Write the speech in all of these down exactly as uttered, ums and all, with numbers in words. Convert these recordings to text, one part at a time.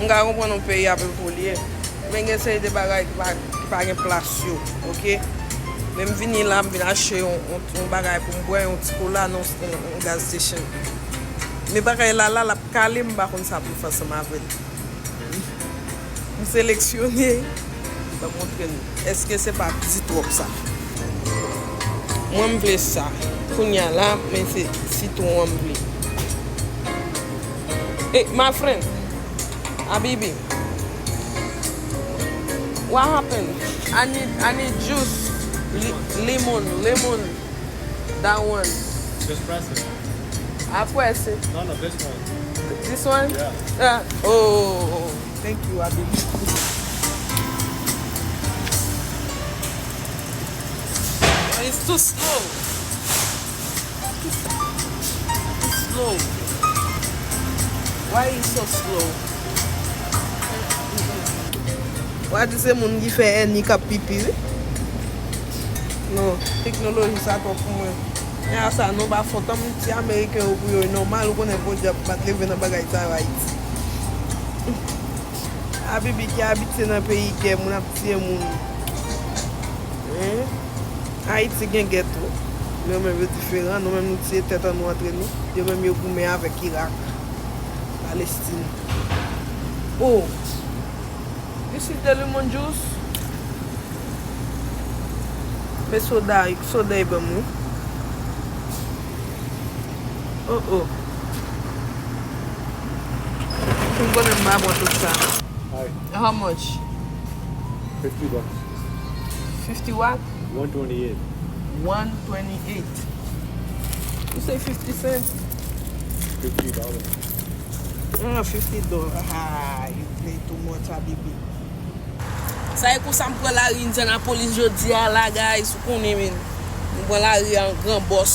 M ka konprann yon peyi ap evolye, men gen seri de bagay ki pa, ki pa gen plas yo, oke? Men m vini la, m vin achte yon, yon, yon bagay pou m bwè, yon ti kola, nan yon, yon gas station. Men bagay la, la, l ap kale, m pa konn sa pou m fè ansanm avè l. M seleksyone, m ap montre nou. Èske se pa ti twòp sa? Mwen, m vle sa. Kounye a la, men se sitwon an m vle. Hey, my friend, Habibi, what happened? I need, I need juice. Li-, lemon, lemon. That one. Just press it. I press it. No, no, this one. This one? Yeah. Yeah. Oh, thank you, Habibi. Oh, it's too slow. It's slow. Why it's so slow? Wa di se moun ki fè èni k ap pipi, wi. Non, teknoloji sa twòp pou mwen. Men a sa, nou pa fòt, an ti Ameriken yo pou yo, e nòmal, ou konnen podyab pa t leve nan bagay sa yo Ayiti. Habibi ki abitye nan peyi gè, moun ap tiye moun. Hein? Ayiti gen gè tou. Men yo menm yo diferan, nou menm nou tiye tèt an nou antre nou. Yo menm yo goumen avèk Irak, Palestin. Oh! This is the lemon juice. Men soda, soda e ban m wi. Oh, oh. M konnen m pa pran tout sa. Hi. How much? Fifty bucks. Fifty what? One twenty-eight. One twenty-eight. You say fifty cents? Fifty dollars. Ah, fifty dollars. Ah, you play too much, Habibi. Sa e konsa m pran lari Indianapolis jodi a la, guys. Ou konnen, men. M pran lari a an gran bòs.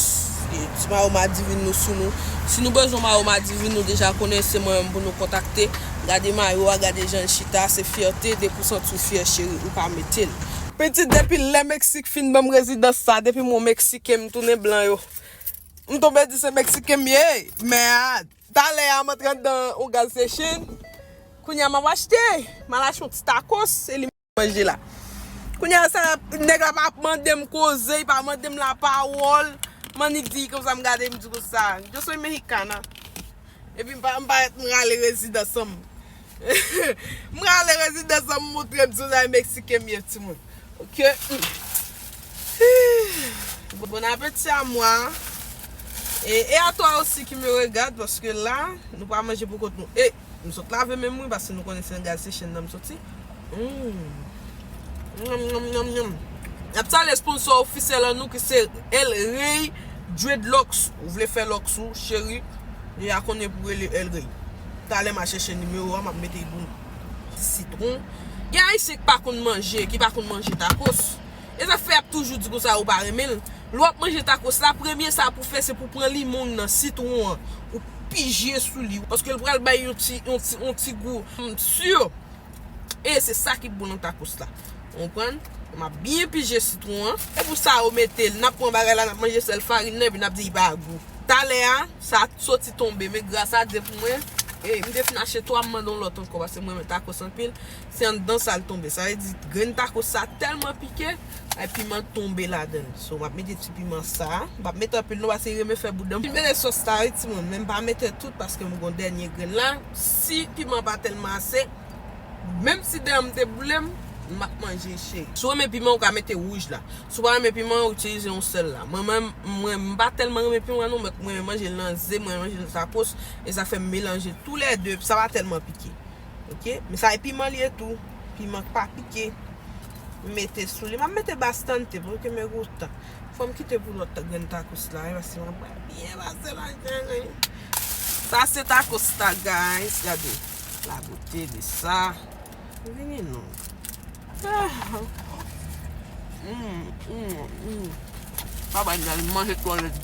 E, ti mayo Madivin nou sou nou. Si nou bezwen mayo Madivin, nou deja konnen se mwen menm pou nou kontakte. Gade mayo a, gade jan l chita. Se fyète, de pou santi w fyè, cheri. Ou ka mete l. Pitit, depi lè Meksik fin ban m rezidans sa, depi m wè Meksiken, m tounen blan yo. M tonbe di se Meksiken m ye. Men a, talè a, m antre anndan yon gas station. Kounye a, m ap achte. M al achte yon ti tacos, se li m manje la. Kounye a, sa, nèg la pa mande m koze, li pa mande m lapawòl. M annik di konsa, m gade, m di konsa, "Yo soy mexicana." Epi m pa, m parèt m rale rezidans an m. M rale rezidans an m, montre m si w ta Meksiken m ye, timoun. Ok. Bon appétit à moi. Et, et à toi aussi qui me regarde, paske la, nou pa manje pou kont nou. E, m sot lave men m wi, paske nou konnen se nan gas station nan m soti. Mm. Nyam, nyam, nyam, nyam. N ap salye sponsor ofisyèl an nou ki se El Rey Dreadlocks. Ou vle fè locks ou, cheri, deja konnen pou rele El Rey. Talè m a chèche nimewo a, m ap mete l pou nou. Sitwon. Gen Ayisyen ki pa konn manje, ki pa konn manje tacos. E sa k fè y ap toujou di konsa yo pa renmen l. Lè w ap manje tacos la, premye sa pou w fè, se pou w pran limon nan, sitwon an, ou pije sou li. Paske l pral bay yon ti, yon ti, yon ti gou, mm, si. E se sa ki bon nan tacos la. Ou konprann? M ap byen pije sitwon an. E pou sa yo mete l, n ap pran bagay la, n ap manje sèl farin nan, epi n ap di li pa gou. Talè a, sa soti tonbe, men gras a Dye pou mwen, e m te fin achte twa, m mande yon lòt ankò, paske mwen renmen tacos anpil. Se anndan sa l tonbe. Sa vle di, grenn tacos sa tèlman pike, ay piman tonbe ladan l. So, m ap mete ti piman sa. M p ap mete anpil non, paske li renmen fè boudon. M mete sòs la, wi, timoun, men m pa mete tout, paske m gon dènye grenn la. Si piman pa tèlman ase, menm si dan m te boule m, m ap manje, cheri. Si w renmen piman, ou ka mete wouj la. Si w pa renmen piman, itilize yon sèl la. Mwen, mwen, mwen, m pa tèlman renmen piman non, mwen, mwen renmen manje l nan ze, mwen renmen manje l nan tacos, e sa fè m melanje toulède, sa pa tèlman pike. Ok? Men sa e piman li ye tou. Piman k pa pike. M mete sou li. M ap mete bastante, porque me gusta. Fò m kite pou lòt grenn tacos la, wi, paske m ap byen pase la, cheri. Sa se tacos la, guys. Gade. La beauté de ça. Vini non. Ah. Mm, mm, mm. Papa, m al manje twò lèd.